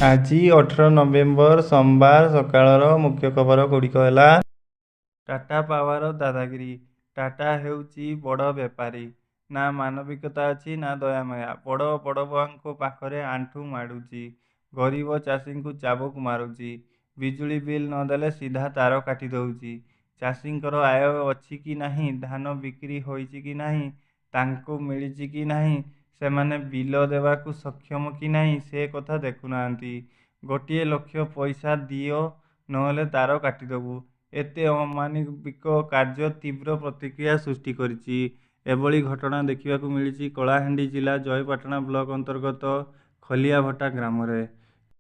ଆଜି 18 ନଭେମ୍ବର ସୋମବାର ସକାଳର ମୁଖ୍ୟ ଖବର ଗୁଡ଼ିକ ହେଲା: ଟାଟା ପାୱାର ଦାଦାଗିରି। ଟାଟା ହେଉଛି ବଡ଼ ବେପାରୀ। ନା ମାନବିକତା ଅଛି ନା ଦୟାମାୟା। ବଡ଼ ବଡ଼ୁଆଙ୍କ ପାଖରେ ଆଣ୍ଠୁ ମାଡୁଛି। ଗରିବ ଚାଷୀଙ୍କୁ ଚାବୁକ ମାରୁଛି। ବିଜୁଳି ବିଲ୍ ନଦେଲେ ସିଧା ତାର କାଟି ଦେଉଛି। ଚାଷୀଙ୍କର ଆୟ ଅଛି କି ନାହିଁ, ଧାନ ବିକ୍ରି ହୋଇଛି କି ନାହିଁ, ତାଙ୍କୁ ମିଳିଛି କି ନାହିଁ, ସେମାନେ ବିଲ ଦେବାକୁ ସକ୍ଷମ କି ନାହିଁ ସେ କଥା ଦେଖୁନାହାନ୍ତି, ଗୋଟିଏ ଲକ୍ଷ୍ୟ ପଇସା ଦିଅ ନହେଲେ ତାର କାଟିଦେବୁ। ଏତେ ଅମାନବିକ କାର୍ଯ୍ୟ ତୀବ୍ର ପ୍ରତିକ୍ରିୟା ସୃଷ୍ଟି କରିଛି। ଏଭଳି ଘଟଣା ଦେଖିବାକୁ ମିଳିଛି କଳାହାଣ୍ଡି ଜିଲ୍ଲା ଜୟପାଟଣା ବ୍ଲକ ଅନ୍ତର୍ଗତ ଖଲିଆଭଟା ଗ୍ରାମରେ।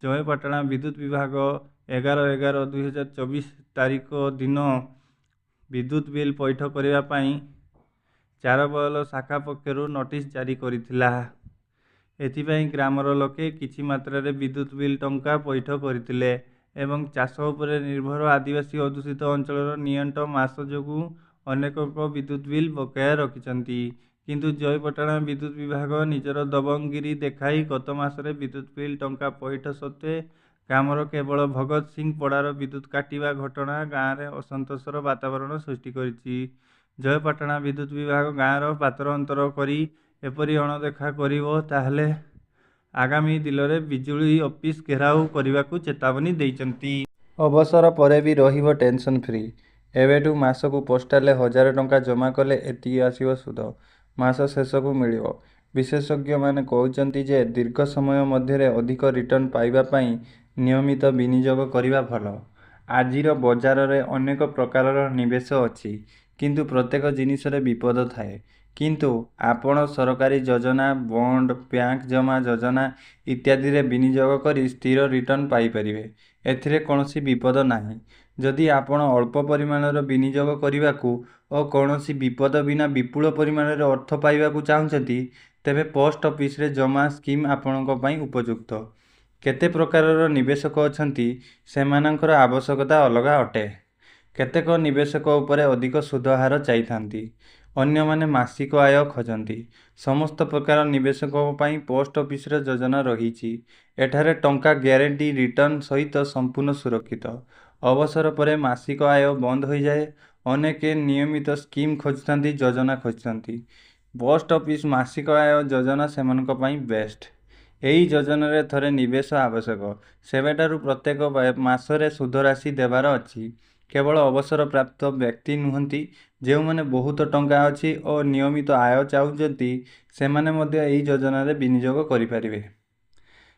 ଜୟପାଟଣା ବିଦ୍ୟୁତ ବିଭାଗ 11/11/2024 ତାରିଖ ଦିନ ବିଦ୍ୟୁତ ବିଲ୍ ପଇଠ କରିବା ପାଇଁ ଚାରବୟଲ ଶାଖା ପକ୍ଷରୁ ନୋଟିସ୍ ଜାରି କରିଥିଲା। ଏଥିପାଇଁ ଗ୍ରାମର ଲୋକେ କିଛି ମାତ୍ରାରେ ବିଦ୍ୟୁତ ବିଲ୍ ଟଙ୍କା ପଇଠ କରିଥିଲେ ଏବଂ ଚାଷ ଉପରେ ନିର୍ଭର ଆଦିବାସୀ ଅଧ୍ୟୁଷିତ ଅଞ୍ଚଳର ନିଅଣ୍ଟ ମାସ ଯୋଗୁଁ ଅନେକଙ୍କ ବିଦ୍ୟୁତ ବିଲ୍ ବକେୟା ରଖିଛନ୍ତି। କିନ୍ତୁ ଜୟପାଟଣା ବିଦ୍ୟୁତ ବିଭାଗ ନିଜର ଦବଙ୍ଗଗିରି ଦେଖାଇ ଗତ ମାସରେ ବିଦ୍ୟୁତ ବିଲ୍ ଟଙ୍କା ପଇଠ ସତ୍ତ୍ୱେ ଗ୍ରାମର କେବଳ ଭଗତ ସିଂ ପଡ଼ାର ବିଦ୍ୟୁତ କାଟିବା ଘଟଣା ଗାଁରେ ଅସନ୍ତୋଷର ବାତାବରଣ ସୃଷ୍ଟି କରିଛି। ଜୟପାଟଣା ବିଦ୍ୟୁତ ବିଭାଗ ଗାଁର ପାତରଅନ୍ତର କରି ଏପରି ଅଣଦେଖା କରିବ ତାହେଲେ ଆଗାମୀ ଦିନରେ ବିଜୁଳି ଅଫିସ ଘେରାଉ କରିବାକୁ ଚେତାବନୀ ଦେଇଛନ୍ତି। ଅବସର ପରେ ବି ରହିବ ଟେନସନ ଫ୍ରି। ଏବେଠୁ ମାସକୁ ପୋଷ୍ଟାଲରେ ହଜାରେ ଟଙ୍କା ଜମା କଲେ ଏତିକି ଆସିବ ସୁଧ, ମାସ ଶେଷକୁ ମିଳିବ। ବିଶେଷଜ୍ଞମାନେ କହୁଛନ୍ତି ଯେ ଦୀର୍ଘ ସମୟ ମଧ୍ୟରେ ଅଧିକ ରିଟର୍ଣ୍ଣ ପାଇବା ପାଇଁ ନିୟମିତ ବିନିଯୋଗ କରିବା ଭଲ। ଆଜିର ବଜାରରେ ଅନେକ ପ୍ରକାରର ନିବେଶ ଅଛି, କିନ୍ତୁ ପ୍ରତ୍ୟେକ ଜିନିଷରେ ବିପଦ ଥାଏ। କିନ୍ତୁ ଆପଣ ସରକାରୀ ଯୋଜନା, ବଣ୍ଡ, ବ୍ୟାଙ୍କ ଜମା ଯୋଜନା ଇତ୍ୟାଦିରେ ବିନିଯୋଗ କରି ସ୍ଥିର ରିଟର୍ଣ୍ଣ ପାଇପାରିବେ। ଏଥିରେ କୌଣସି ବିପଦ ନାହିଁ। ଯଦି ଆପଣ ଅଳ୍ପ ପରିମାଣର ବିନିଯୋଗ କରିବାକୁ ଓ କୌଣସି ବିପଦ ବିନା ବିପୁଳ ପରିମାଣର ଅର୍ଥ ପାଇବାକୁ ଚାହୁଁଛନ୍ତି, ତେବେ ପୋଷ୍ଟ ଅଫିସରେ ଜମା ସ୍କିମ୍ ଆପଣଙ୍କ ପାଇଁ ଉପଯୁକ୍ତ। କେତେ ପ୍ରକାରର ନିବେଶକ ଅଛନ୍ତି, ସେମାନଙ୍କର ଆବଶ୍ୟକତା ଅଲଗା ଅଟେ। କେତେକ ନିବେଶକ ଉପରେ ଅଧିକ ସୁଧ ହାର ଚାହିଁଥାନ୍ତି, ଅନ୍ୟମାନେ ମାସିକ ଆୟ ଖୋଜନ୍ତି। ସମସ୍ତ ପ୍ରକାର ନିବେଶକଙ୍କ ପାଇଁ ପୋଷ୍ଟ ଅଫିସର ଯୋଜନା ରହିଛି। ଏଠାରେ ଟଙ୍କା ଗ୍ୟାରେଣ୍ଟି ରିଟର୍ଣ୍ଣ ସହିତ ସମ୍ପୂର୍ଣ୍ଣ ସୁରକ୍ଷିତ। ଅବସର ପରେ ମାସିକ ଆୟ ବନ୍ଦ ହୋଇଯାଏ। ଅନେକେ ନିୟମିତ ସ୍କିମ୍ ଖୋଜୁଥାନ୍ତି, ଯୋଜନା ଖୋଜୁଥାନ୍ତି। ପୋଷ୍ଟ ଅଫିସ ମାସିକ ଆୟ ଯୋଜନା ସେମାନଙ୍କ ପାଇଁ ବେଷ୍ଟ। ଏହି ଯୋଜନାରେ ଥରେ ନିବେଶ ଆବଶ୍ୟକ, ସେବେଠାରୁ ପ୍ରତ୍ୟେକ ମାସରେ ସୁଧ ରାଶି ଦେବାର ଅଛି। କେବଳ ଅବସରପ୍ରାପ୍ତ ବ୍ୟକ୍ତି ନୁହଁନ୍ତି, ଯେଉଁମାନେ ବହୁତ ଟଙ୍କା ଅଛି ଓ ନିୟମିତ ଆୟ ଚାହୁଁଛନ୍ତି, ସେମାନେ ମଧ୍ୟ ଏହି ଯୋଜନାରେ ବିନିଯୋଗ କରିପାରିବେ।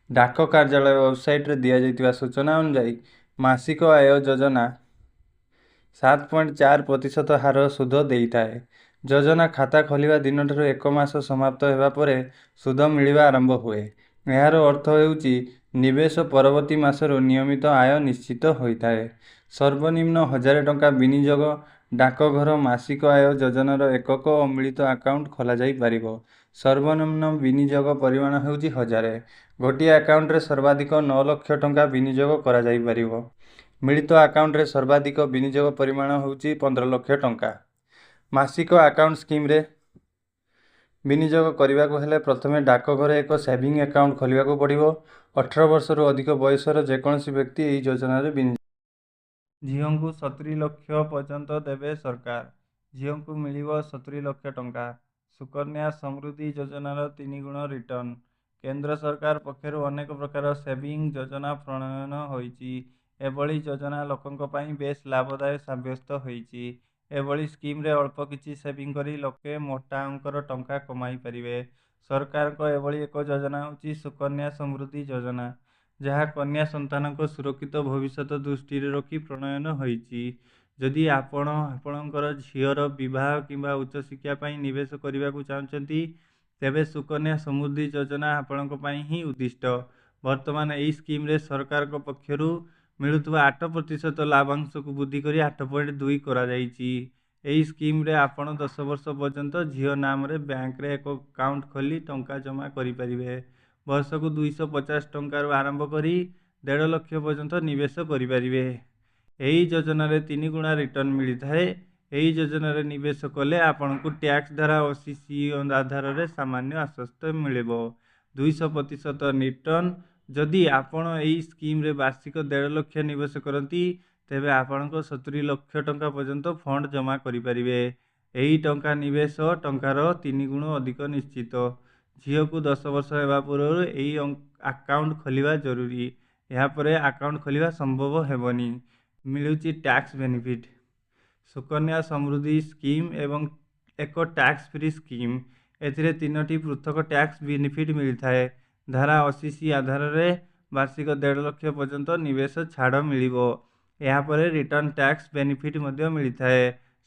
ଡାକ କାର୍ଯ୍ୟାଳୟ ୱେବସାଇଟରେ ଦିଆଯାଇଥିବା ସୂଚନା ଅନୁଯାୟୀ, ମାସିକ ଆୟ ଯୋଜନା 7.4% ହାର ସୁଧ ଦେଇଥାଏ। ଯୋଜନା ଖାତା ଖୋଲିବା ଦିନଠାରୁ ଏକ ମାସ ସମାପ୍ତ ହେବା ପରେ ସୁଧ ମିଳିବା ଆରମ୍ଭ ହୁଏ। ଏହାର ଅର୍ଥ ହେଉଛି ନିବେଶ ପରବର୍ତ୍ତୀ ମାସରୁ ନିୟମିତ ଆୟ ନିଶ୍ଚିତ ହୋଇଥାଏ। ସର୍ବନିମ୍ନ ହଜାରେ ଟଙ୍କା ବିନିଯୋଗ ଡାକଘର ମାସିକ ଆୟ ଯୋଜନାର ଏକକ ଓ ମିଳିତ ଆକାଉଣ୍ଟ ଖୋଲାଯାଇପାରିବ। ସର୍ବନିମ୍ନ ବିନିଯୋଗ ପରିମାଣ ହେଉଛି ହଜାରେ। ଗୋଟିଏ ଆକାଉଣ୍ଟରେ ସର୍ବାଧିକ 9 ଲକ୍ଷ ଟଙ୍କା ବିନିଯୋଗ କରାଯାଇପାରିବ। ମିଳିତ ଆକାଉଣ୍ଟରେ ସର୍ବାଧିକ ବିନିଯୋଗ ପରିମାଣ ହେଉଛି 15 ଲକ୍ଷ ଟଙ୍କା। ମାସିକ ଆକାଉଣ୍ଟ ସ୍କିମରେ ବିନିଯୋଗ କରିବାକୁ ହେଲେ ପ୍ରଥମେ ଡାକଘରେ ଏକ ସେଭିଂ ଆକାଉଣ୍ଟ ଖୋଲିବାକୁ ପଡ଼ିବ। 18 ବର୍ଷରୁ ଅଧିକ ବୟସର ଯେକୌଣସି ବ୍ୟକ୍ତି ଏହି ଯୋଜନାରେ ବିନିଯୋଗ। ଝିଅଙ୍କୁ 70 ଲକ୍ଷ ପର୍ଯ୍ୟନ୍ତ ଦେବେ ସରକାର। ଝିଅଙ୍କୁ ମିଳିବ 70 ଲକ୍ଷ ଟଙ୍କା। ସୁକନ୍ୟା ସମୃଦ୍ଧି ଯୋଜନାର ତିନିଗୁଣ ରିଟର୍ଣ୍ଣ। କେନ୍ଦ୍ର ସରକାର ପକ୍ଷରୁ ଅନେକ ପ୍ରକାର ସେଭିଂ ଯୋଜନା ପ୍ରଣୟନ ହୋଇଛି। ଏଭଳି ଯୋଜନା ଲୋକଙ୍କ ପାଇଁ ବେଶ୍ ଲାଭଦାୟକ ସାବ୍ୟସ୍ତ ହୋଇଛି। ଏଭଳି ସ୍କିମରେ ଅଳ୍ପ କିଛି ସେଭିଂ କରି ଲୋକେ ମୋଟା ଅଙ୍କର ଟଙ୍କା କମାଇପାରିବେ। ସରକାରଙ୍କ ଏଭଳି ଏକ ଯୋଜନା ହେଉଛି ସୁକନ୍ୟା ସମୃଦ୍ଧି ଯୋଜନା, ଯାହା କନ୍ୟା ସନ୍ତାନଙ୍କ ସୁରକ୍ଷିତ ଭବିଷ୍ୟତ ଦୃଷ୍ଟିରେ ରଖି ପ୍ରଣୟନ ହୋଇଛି। ଯଦି ଆପଣ ଆପଣଙ୍କର ଝିଅର ବିବାହ କିମ୍ବା ଉଚ୍ଚଶିକ୍ଷା ପାଇଁ ନିବେଶ କରିବାକୁ ଚାହୁଁଛନ୍ତି, ତେବେ ସୁକନ୍ୟା ସମୃଦ୍ଧି ଯୋଜନା ଆପଣଙ୍କ ପାଇଁ ହିଁ ଉଦ୍ଦିଷ୍ଟ। ବର୍ତ୍ତମାନ ଏହି ସ୍କିମରେ ସରକାରଙ୍କ ପକ୍ଷରୁ ମିଳୁଥିବା 8% ଲାଭାଂଶକୁ ବୃଦ୍ଧି କରି 8.2 କରାଯାଇଛି। ଏହି ସ୍କିମରେ ଆପଣ 10 ବର୍ଷ ପର୍ଯ୍ୟନ୍ତ ଝିଅ ନାମରେ ବ୍ୟାଙ୍କରେ ଏକ ଆକାଉଣ୍ଟ ଖୋଲି ଟଙ୍କା ଜମା କରିପାରିବେ। ବର୍ଷକୁ 250 ଟଙ୍କାରୁ ଆରମ୍ଭ କରି 1.5 ଲକ୍ଷ ପର୍ଯ୍ୟନ୍ତ ନିବେଶ କରିପାରିବେ। ଏହି ଯୋଜନାରେ ତିନିଗୁଣା ରିଟର୍ଣ୍ଣ ମିଳିଥାଏ। ଏହି ଯୋଜନାରେ ନିବେଶ କଲେ ଆପଣଙ୍କୁ ଟ୍ୟାକ୍ସ ଧାରା 80C ଆଧାରରେ ସାମାନ୍ୟ ଆଶ୍ୱସ୍ତି ମିଳିବ। 200% ରିଟର୍ଣ୍ଣ। ଯଦି ଆପଣ ଏହି ସ୍କିମ୍ରେ ବାର୍ଷିକ 1.5 ଲକ୍ଷ ନିବେଶ କରନ୍ତି, ତେବେ ଆପଣଙ୍କ 70 ଲକ୍ଷ ଟଙ୍କା ପର୍ଯ୍ୟନ୍ତ ଫଣ୍ଡ ଜମା କରିପାରିବେ। ଏହି ଟଙ୍କା ନିବେଶ ଟଙ୍କାର 3 ଗୁଣ ଅଧିକ ନିଶ୍ଚିତ। ଝିଅକୁ 10 ବର୍ଷ ହେବା ପୂର୍ବରୁ ଏହି ଆକାଉଣ୍ଟ ଖୋଲିବା ଜରୁରୀ। ଏହାପରେ ଆକାଉଣ୍ଟ ଖୋଲିବା ସମ୍ଭବ ହେବନି। ମିଳୁଛି ଟ୍ୟାକ୍ସ ବେନିଫିଟ୍। ସୁକନ୍ୟା ସମୃଦ୍ଧି ସ୍କିମ୍ ଏବଂ ଏକ ଟ୍ୟାକ୍ସ ଫ୍ରି ସ୍କିମ୍। ଏଥିରେ ତିନୋଟି ପୃଥକ ଟ୍ୟାକ୍ସ ବେନିଫିଟ୍ ମିଳିଥାଏ। ଧାରା 80C ଆଧାରରେ ବାର୍ଷିକ 1.5 ଲକ୍ଷ ପର୍ଯ୍ୟନ୍ତ ନିବେଶ ଛାଡ଼ ମିଳିବ। ଏହାପରେ ରିଟର୍ଣ୍ଣ ଟ୍ୟାକ୍ସ ବେନିଫିଟ୍ ମଧ୍ୟ ମିଳିଥାଏ।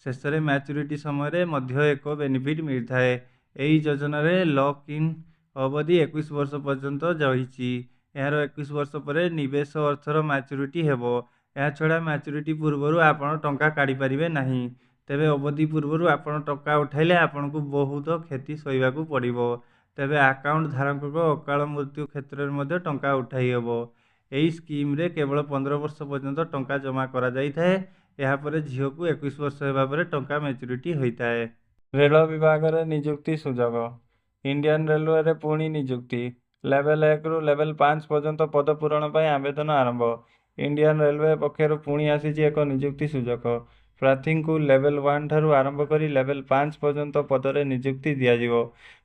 ଶେଷରେ ମ୍ୟାଚୁରିଟି ସମୟରେ ମଧ୍ୟ ଏକ ବେନିଫିଟ୍ ମିଳିଥାଏ। ଏହି ଯୋଜନାରେ ଲକ୍ ଇନ୍ ଅବଧି 21 ବର୍ଷ ପର୍ଯ୍ୟନ୍ତ ରହିଛି। ଏହାର 21 ବର୍ଷ ପରେ ନିବେଶ ଅର୍ଥର ମ୍ୟାଚୁରିଟି ହେବ। ଏହାଛଡ଼ା ମ୍ୟାଚୁରିଟି ପୂର୍ବରୁ ଆପଣ ଟଙ୍କା କାଢ଼ିପାରିବେ ନାହିଁ। ତେବେ ଅବଧି ପୂର୍ବରୁ ଆପଣ ଟଙ୍କା ଉଠାଇଲେ ଆପଣଙ୍କୁ ବହୁତ କ୍ଷତି ସହିବାକୁ ପଡ଼ିବ। ତେବେ ଆକାଉଣ୍ଟ ଧାରକଙ୍କ ଅକାଳ ମୃତ୍ୟୁ କ୍ଷେତ୍ରରେ ମଧ୍ୟ ଟଙ୍କା ଉଠାଇ ହେବ। ଏହି ସ୍କିମ୍ରେ କେବଳ 15 ବର୍ଷ ପର୍ଯ୍ୟନ୍ତ ଟଙ୍କା ଜମା କରାଯାଇଥାଏ। ଏହାପରେ ଝିଅକୁ 21 ବର୍ଷ ହେବା ପରେ ଟଙ୍କା ମ୍ୟାଚୁରିଟି ହୋଇଥାଏ। ରେଳ ବିଭାଗରେ ନିଯୁକ୍ତି ସୁଯୋଗ। ଇଣ୍ଡିଆନ୍ ରେଲୱେରେ ପୁଣି ନିଯୁକ୍ତି। ଲେଭେଲ 1ରୁ ଲେଭେଲ 5 ପର୍ଯ୍ୟନ୍ତ ପଦ ପୂରଣ ପାଇଁ ଆବେଦନ ଆରମ୍ଭ। ଇଣ୍ଡିଆନ୍ ରେଲୱେ ପକ୍ଷରୁ ପୁଣି ଆସିଛି ଏକ ନିଯୁକ୍ତି ସୁଯୋଗ। ପ୍ରାର୍ଥୀଙ୍କୁ ଲେଭେଲ 1 ଠାରୁ ଆରମ୍ଭ କରି ଲେଭେଲ 5 ପର୍ଯ୍ୟନ୍ତ ପଦରେ ନିଯୁକ୍ତି ଦିଆଯିବ।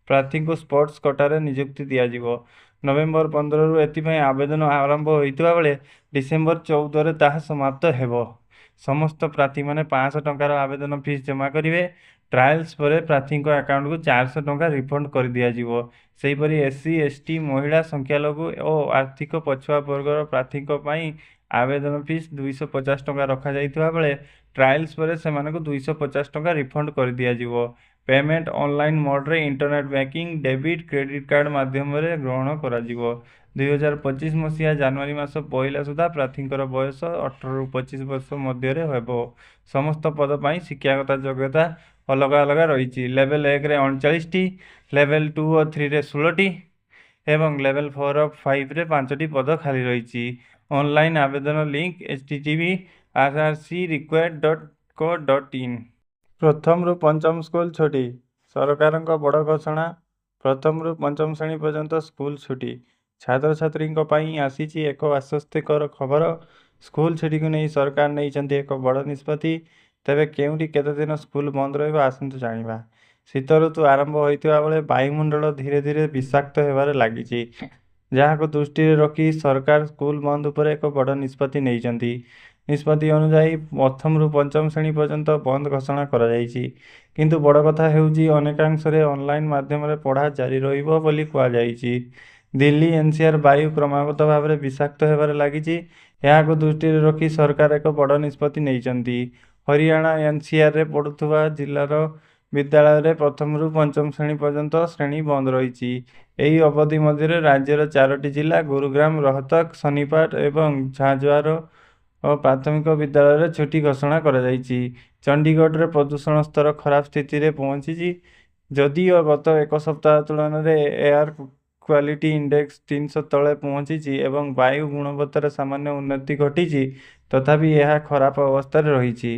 ପ୍ରାର୍ଥୀଙ୍କୁ ସ୍ପୋର୍ଟସ କୋଟାରେ ନିଯୁକ୍ତି ଦିଆଯିବ। ନଭେମ୍ବର 15ରୁ ଏଥିପାଇଁ ଆବେଦନ ଆରମ୍ଭ ହୋଇଥିବା ବେଳେ ଡିସେମ୍ବର 14ରେ ତାହା ସମାପ୍ତ ହେବ। ସମସ୍ତ ପ୍ରାର୍ଥୀମାନେ 500 ଟଙ୍କାର ଆବେଦନ ଫିସ୍ ଜମା କରିବେ। ଟ୍ରାଏଲ୍ସ ପରେ ପ୍ରାର୍ଥୀଙ୍କ ଆକାଉଣ୍ଟକୁ 400 ଟଙ୍କା ରିଫଣ୍ଡ କରିଦିଆଯିବ। ସେହିପରି ଏସ୍ ସି, ଏସ୍ ଟି, ମହିଳା, ସଂଖ୍ୟାଲଘୁ ଓ ଆର୍ଥିକ ପଛୁଆ ବର୍ଗର ପ୍ରାର୍ଥୀଙ୍କ ପାଇଁ ଆବେଦନ ଫିସ୍ 250 ଟଙ୍କା ରଖାଯାଇଥିବା ବେଳେ ଟ୍ରାଏଲ୍ସ ପରେ ସେମାନଙ୍କୁ 250 ଟଙ୍କା ରିଫଣ୍ଡ କରିଦିଆଯିବ। ପେମେଣ୍ଟ ଅନଲାଇନ୍ ମୋଡ଼ରେ internet banking, debit, credit card ମାଧ୍ୟମରେ ଗ୍ରହଣ କରାଯିବ। 2025 ମସିହା ଜାନୁଆରୀ ମାସ 1 ସୁଦ୍ଧା ପ୍ରାର୍ଥୀଙ୍କର ବୟସ 18ରୁ 25 ବର୍ଷ ମଧ୍ୟରେ ହେବ। ସମସ୍ତ ପଦ ପାଇଁ ଶିକ୍ଷାଗତ ଯୋଗ୍ୟତା ଅଲଗା ଅଲଗା ରହିଛି। ଲେଭେଲ 1ରେ 39ଟି, ଲେଭେଲ 2 ଓ 3ରେ 16ଟି ଏବଂ ଲେଭେଲ 4 ଓ 5ରେ ପାଞ୍ଚଟି ପଦ ଖାଲି ରହିଛି। ଅନଲାଇନ୍ ଆବେଦନ link http RRC recruit.co.in। ପ୍ରଥମରୁ ପଞ୍ଚମ ସ୍କୁଲ ଛୁଟି। ସରକାରଙ୍କ ବଡ଼ ଘୋଷଣା। ପ୍ରଥମରୁ ପଞ୍ଚମ ଶ୍ରେଣୀ ପର୍ଯ୍ୟନ୍ତ ସ୍କୁଲ ଛୁଟି। ଛାତ୍ରଛାତ୍ରୀଙ୍କ ପାଇଁ ଆସିଛି ଏକ ଆଶ୍ୱସ୍ତିକର ଖବର। ସ୍କୁଲ ଛୁଟିକୁ ନେଇ ସରକାର ନେଇଛନ୍ତି ଏକ ବଡ଼ ନିଷ୍ପତ୍ତି। ତେବେ କେଉଁଠି କେତେଦିନ ସ୍କୁଲ ବନ୍ଦ ରହିବ, ଆସନ୍ତୁ ଜାଣିବା। ଶୀତ ଋତୁ ଆରମ୍ଭ ହୋଇଥିବା ବେଳେ ବାୟୁମଣ୍ଡଳ ଧୀରେ ଧୀରେ ବିଷାକ୍ତ ହେବାରେ ଲାଗିଛି। ଯାହାକୁ ଦୃଷ୍ଟିରେ ରଖି ସରକାର ସ୍କୁଲ ବନ୍ଦ ଉପରେ ଏକ ବଡ଼ ନିଷ୍ପତ୍ତି ନେଇଛନ୍ତି। ନିଷ୍ପତ୍ତି ଅନୁଯାୟୀ ପ୍ରଥମରୁ ପଞ୍ଚମ ଶ୍ରେଣୀ ପର୍ଯ୍ୟନ୍ତ ବନ୍ଦ ଘୋଷଣା କରାଯାଇଛି। କିନ୍ତୁ ବଡ଼ କଥା ହେଉଛି, ଅନେକାଂଶରେ ଅନଲାଇନ୍ ମାଧ୍ୟମରେ ପଢ଼ା ଜାରି ରହିବ ବୋଲି କୁହାଯାଇଛି। ଦିଲ୍ଲୀ ଏନସିଆର ବାୟୁ କ୍ରମାଗତ ଭାବରେ ବିଷାକ୍ତ ହେବାରେ ଲାଗିଛି। ଏହାକୁ ଦୃଷ୍ଟିରେ ରଖି ସରକାର ଏକ ବଡ଼ ନିଷ୍ପତ୍ତି ନେଇଛନ୍ତି। ହରିୟାଣା ଏନସିଆରରେ ପଡ଼ୁଥିବା ଜିଲ୍ଲାର ବିଦ୍ୟାଳୟରେ ପ୍ରଥମରୁ ପଞ୍ଚମ ଶ୍ରେଣୀ ପର୍ଯ୍ୟନ୍ତ ଶ୍ରେଣୀ ବନ୍ଦ ରହିଛି। ଏହି ଅବଧି ମଧ୍ୟରେ ରାଜ୍ୟର ଚାରୋଟି ଜିଲ୍ଲା ଗୁରୁଗ୍ରାମ, ରୋହତକ, ସୋନିପତ ଏବଂ ଝାଜ୍ଜାରର ପ୍ରାଥମିକ ବିଦ୍ୟାଳୟରେ ଛୁଟି ଘୋଷଣା କରାଯାଇଛି। ଚଣ୍ଡିଗଡ଼ରେ ପ୍ରଦୂଷଣ ସ୍ତର ଖରାପ ସ୍ଥିତିରେ ପହଞ୍ଚିଛି। ଯଦିଓ ଗତ ଏକ ସପ୍ତାହ ତୁଳନାରେ ଏୟାର କ୍ୱାଲିଟି ଇଣ୍ଡେକ୍ସ 300 ତଳେ ପହଞ୍ଚିଛି ଏବଂ ବାୟୁ ଗୁଣବତ୍ତାରେ ସାମାନ୍ୟ ଉନ୍ନତି ଘଟିଛି, ତଥାପି ଏହା ଖରାପ ଅବସ୍ଥାରେ ରହିଛି।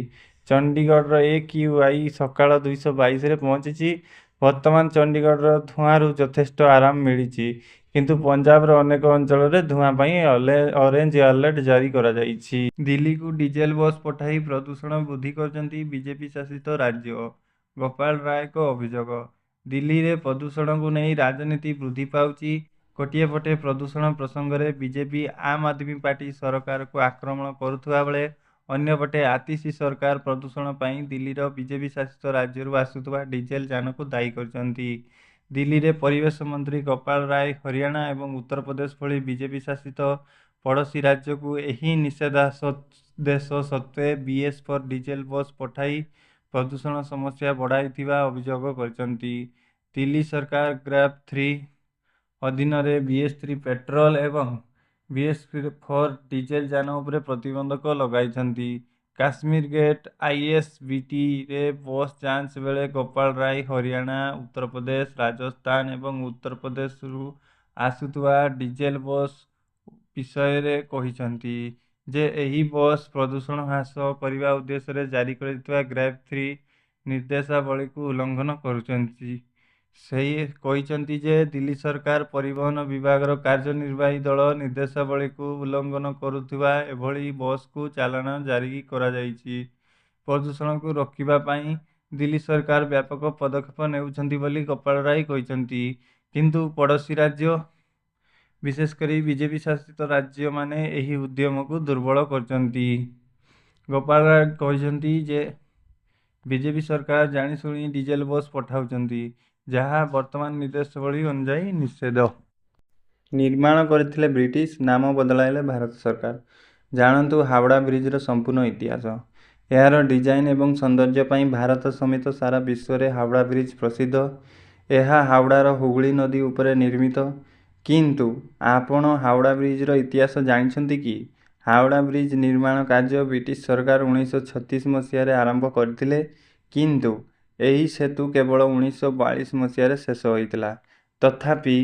ଚଣ୍ଡିଗଡ଼ର AQI ସକାଳ 222ରେ ପହଞ୍ଚିଛି। ବର୍ତ୍ତମାନ ଚଣ୍ଡିଗଡ଼ର ଧୂଆଁରୁ ଯଥେଷ୍ଟ ଆରାମ ମିଳିଛି, କିନ୍ତୁ ପଞ୍ଜାବର ଅନେକ ଅଞ୍ଚଳରେ ଧୂଆଁ ପାଇଁ ଅରେଞ୍ଜ ଆଲର୍ଟ ଜାରି କରାଯାଇଛି। ଦିଲ୍ଲୀକୁ ଡିଜେଲ ବସ୍ ପଠାଇ ପ୍ରଦୂଷଣ ବୃଦ୍ଧି କରୁଛନ୍ତି ବିଜେପି ଶାସିତ ରାଜ୍ୟ, ଗୋପାଳ ରାୟଙ୍କ ଅଭିଯୋଗ। ଦିଲ୍ଲୀରେ ପ୍ରଦୂଷଣକୁ ନେଇ ରାଜନୀତି ବୃଦ୍ଧି ପାଉଛି। ଗୋଟିଏ ପଟେ ପ୍ରଦୂଷଣ ପ୍ରସଙ୍ଗରେ ବିଜେପି ଆମ୍ ଆଦମୀ ପାର୍ଟି ସରକାରକୁ ଆକ୍ରମଣ କରୁଥିବା ବେଳେ ଅନ୍ୟପଟେ ଆତିଶୀ ସରକାର ପ୍ରଦୂଷଣ ପାଇଁ ଦିଲ୍ଲୀର ବିଜେପି ଶାସିତ ରାଜ୍ୟରୁ ଆସୁଥିବା ଡିଜେଲ ଯାନକୁ ଦାୟୀ କରିଛନ୍ତି। ଦିଲ୍ଲୀରେ ପରିବେଶ ମନ୍ତ୍ରୀ ଗୋପାଳ ରାୟ ହରିୟାଣା ଏବଂ ଉତ୍ତରପ୍ରଦେଶ ଭଳି ବିଜେପି ଶାସିତ ପଡ଼ୋଶୀ ରାଜ୍ୟକୁ ଏହି ନିଷେଧାଦେଶ ସତ୍ତ୍ୱେ ବିଏସ୍-ଫୋର ଡିଜେଲ ବସ୍ ପଠାଇ ପ୍ରଦୂଷଣ ସମସ୍ୟା ବଢ଼ାଇଥିବା ଅଭିଯୋଗ କରିଛନ୍ତି। ଦିଲ୍ଲୀ ସରକାର ଗ୍ରେପ୍-ଥ୍ରୀ ଅଧୀନରେ ବିଏସ୍-ଥ୍ରୀ ପେଟ୍ରୋଲ ଏବଂ ବିଏସ୍-ଫୋର ଡିଜେଲ ଯାନ ଉପରେ ପ୍ରତିବନ୍ଧକ ଲଗାଇଛନ୍ତି। କାଶ୍ମୀର ଗେଟ୍ ଆଇଏସବିଟିରେ ବସ୍ ଯାଞ୍ଚ ବେଳେ ଗୋପାଳ ରାୟ ହରିୟାଣା, ଉତ୍ତରପ୍ରଦେଶ, ରାଜସ୍ଥାନ ଏବଂ ଉତ୍ତରପ୍ରଦେଶରୁ ଆସୁଥିବା ଡିଜେଲ ବସ୍ ବିଷୟରେ କହିଛନ୍ତି ଯେ ଏହି ବସ୍ ପ୍ରଦୂଷଣ ହ୍ରାସ କରିବା ଉଦ୍ଦେଶ୍ୟରେ ଜାରି କରାଯାଇଥିବା ଗ୍ରେପ୍-ଥ୍ରୀ ନିର୍ଦ୍ଦେଶାବଳୀକୁ ଉଲ୍ଲଂଘନ କରୁଛନ୍ତି। ସେ କହିଛନ୍ତି ଯେ ଦିଲ୍ଲୀ ସରକାର ପରିବହନ ବିଭାଗର କାର୍ଯ୍ୟନିର୍ବାହୀ ଦଳ ନିର୍ଦ୍ଦେଶାବଳୀକୁ ଉଲ୍ଲଂଘନ କରୁଥିବା ଏଭଳି ବସ୍କୁ ଚାଲାଣ ଜାରି କରାଯାଇଛି। ପ୍ରଦୂଷଣକୁ ରୋକିବା ପାଇଁ ଦିଲ୍ଲୀ ସରକାର ବ୍ୟାପକ ପଦକ୍ଷେପ ନେଉଛନ୍ତି ବୋଲି ଗୋପାଳ ରାୟ କହିଛନ୍ତି। କିନ୍ତୁ ପଡ଼ୋଶୀ ରାଜ୍ୟ, ବିଶେଷକରି ବିଜେପି ଶାସିତ ରାଜ୍ୟମାନେ ଏହି ଉଦ୍ୟମକୁ ଦୁର୍ବଳ କରିଛନ୍ତି। ଗୋପାଳ ରାୟ କହିଛନ୍ତି ଯେ ବିଜେପି ସରକାର ଜାଣିଶୁଣି ଡିଜେଲ ବସ୍ ପଠାଉଛନ୍ତି, ଯାହା ବର୍ତ୍ତମାନ ନିର୍ଦ୍ଦେଶାବଳୀ ଅନୁଯାୟୀ ନିଷେଧ। ନିର୍ମାଣ କରିଥିଲେ ବ୍ରିଟିଶ, ନାମ ବଦଳାଇଲେ ଭାରତ ସରକାର, ଜାଣନ୍ତୁ ହାୱଡ଼ା ବ୍ରିଜର ସମ୍ପୂର୍ଣ୍ଣ ଇତିହାସ। ଏହାର ଡିଜାଇନ୍ ଏବଂ ସୌନ୍ଦର୍ଯ୍ୟ ପାଇଁ ଭାରତ ସମେତ ସାରା ବିଶ୍ୱରେ ହାୱଡ଼ା ବ୍ରିଜ୍ ପ୍ରସିଦ୍ଧ। ଏହା ହାୱଡ଼ାର ହୁଗୁଳି ନଦୀ ଉପରେ ନିର୍ମିତ। କିନ୍ତୁ ଆପଣ ହାୱଡ଼ା ବ୍ରିଜର ଇତିହାସ ଜାଣିଛନ୍ତି କି? ହାୱଡ଼ା ବ୍ରିଜ ନିର୍ମାଣ କାର୍ଯ୍ୟ ବ୍ରିଟିଶ ସରକାର 1936 ମସିହାରେ ଆରମ୍ଭ କରିଥିଲେ, କିନ୍ତୁ ଏହି ସେତୁ କେବଳ 1942 ମସିହାରେ ଶେଷ ହୋଇଥିଲା। ତଥାପି,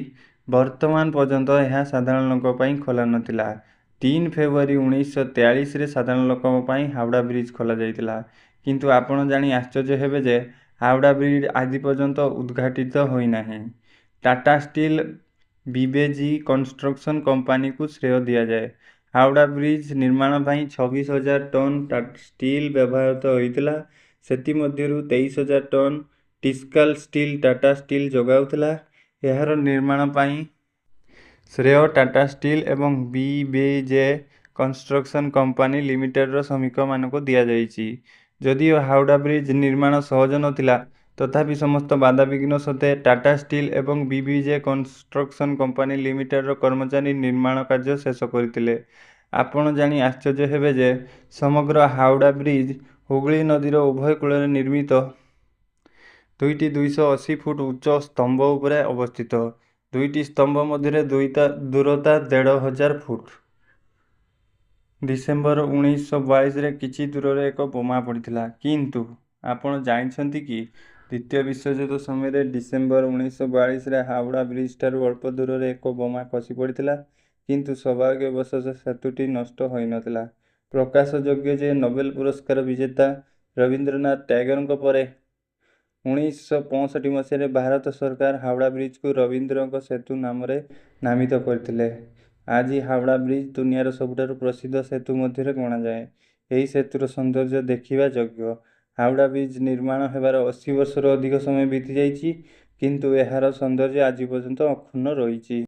ବର୍ତ୍ତମାନ ପର୍ଯ୍ୟନ୍ତ ଏହା ସାଧାରଣ ଲୋକଙ୍କ ପାଇଁ ଖୋଲା ନଥିଲା। 3 ଫେବୃଆରୀ 1943 ରେ ସାଧାରଣ ଲୋକଙ୍କ ପାଇଁ ହାୱଡ଼ା ବ୍ରିଜ୍ ଖୋଲାଯାଇଥିଲା। କିନ୍ତୁ ଆପଣ ଜାଣି ଆଶ୍ଚର୍ଯ୍ୟ ହେବେ ଯେ ହାୱଡ଼ା ବ୍ରିଜ୍ ଆଜି ପର୍ଯ୍ୟନ୍ତ ଉଦ୍ଘାଟିତ ହୋଇନାହିଁ। ଟାଟା ଷ୍ଟିଲ୍ ବିବିଜେ କନଷ୍ଟ୍ରକ୍ସନ କମ୍ପାନୀକୁ ଶ୍ରେୟ ଦିଆଯାଏ। ହାୱଡ଼ା ବ୍ରିଜ୍ ନିର୍ମାଣ ପାଇଁ 26,000 ଟନ୍ ଷ୍ଟିଲ୍ ବ୍ୟବହୃତ ହୋଇଥିଲା। ସେଥିମଧ୍ୟରୁ 23,000 ଟନ୍ ଟିସ୍କାଲ ଷ୍ଟିଲ୍ ଟାଟା ଷ୍ଟିଲ୍ ଯୋଗାଉଥିଲା। ଏହାର ନିର୍ମାଣ ପାଇଁ ଶ୍ରେୟ ଟାଟା ଷ୍ଟିଲ୍ ଏବଂ ବିବିଜେ କନଷ୍ଟ୍ରକ୍ସନ କମ୍ପାନୀ ଲିମିଟେଡର ଶ୍ରମିକମାନଙ୍କୁ ଦିଆଯାଇଛି। ଯଦିଓ ହାୱଡ଼ା ବ୍ରିଜ୍ ନିର୍ମାଣ ସହଜ ନଥିଲା, ତଥାପି ସମସ୍ତ ବାଧାବିଘ୍ନ ସତ୍ତ୍ୱେ ଟାଟା ଷ୍ଟିଲ୍ ଏବଂ ବିବିଜେ କନଷ୍ଟ୍ରକ୍ସନ କମ୍ପାନୀ ଲିମିଟେଡର କର୍ମଚାରୀ ନିର୍ମାଣ କାର୍ଯ୍ୟ ଶେଷ କରିଥିଲେ। ଆପଣ ଜାଣି ଆଶ୍ଚର୍ଯ୍ୟ ହେବେ ଯେ ସମଗ୍ର ହାୱଡ଼ା ବ୍ରିଜ୍ ହୁଗୁଳି ନଦୀର ଉଭୟ କୂଳରେ ନିର୍ମିତ ଦୁଇଟି 280 ଫୁଟ ଉଚ୍ଚ ସ୍ତମ୍ଭ ଉପରେ ଅବସ୍ଥିତ। ଦୁଇଟି ସ୍ତମ୍ଭ ମଧ୍ୟରେ ଦୂରତା 1,500 ଫୁଟ। ଡିସେମ୍ବର 1942ରେ କିଛି ଦୂରରେ ଏକ ବୋମା ପଡ଼ିଥିଲା। କିନ୍ତୁ ଆପଣ ଜାଣିଛନ୍ତି କି ଦ୍ୱିତୀୟ ବିଶ୍ୱଯୁଦ୍ଧ ସମୟରେ ଡିସେମ୍ବର 1942ରେ ହାୱଡ଼ା ବ୍ରିଜଠାରୁ ଅଳ୍ପ ଦୂରରେ ଏକ ବୋମା ଖସିପଡ଼ିଥିଲା। କିନ୍ତୁ ସୌଭାଗ୍ୟବଶତଃ ସେତୁଟି ନଷ୍ଟ ହୋଇନଥିଲା। ପ୍ରକାଶଯୋଗ୍ୟ ଯେ ନୋବେଲ ପୁରସ୍କାର ବିଜେତା ରବୀନ୍ଦ୍ରନାଥ ଟ୍ୟାଗୋରଙ୍କ ପରେ 1965 ମସିହାରେ ଭାରତ ସରକାର ହାୱଡ଼ା ବ୍ରିଜକୁ ରବୀନ୍ଦ୍ରଙ୍କ ସେତୁ ନାମରେ ନାମିତ କରିଥିଲେ। ଆଜି ହାୱଡ଼ା ବ୍ରିଜ୍ ଦୁନିଆର ସବୁଠାରୁ ପ୍ରସିଦ୍ଧ ସେତୁ ମଧ୍ୟରେ ଗଣାଯାଏ। ଏହି ସେତୁର ସୌନ୍ଦର୍ଯ୍ୟ ଦେଖିବା ଯୋଗ୍ୟ। ହାୱଡ଼ା ବ୍ରିଜ୍ ନିର୍ମାଣ ହେବାର 80 ବର୍ଷରୁ ଅଧିକ ସମୟ ବିତିଯାଇଛି, କିନ୍ତୁ ଏହାର ସୌନ୍ଦର୍ଯ୍ୟ ଆଜି ପର୍ଯ୍ୟନ୍ତ ଅକ୍ଷୁଣ୍ଣ ରହିଛି।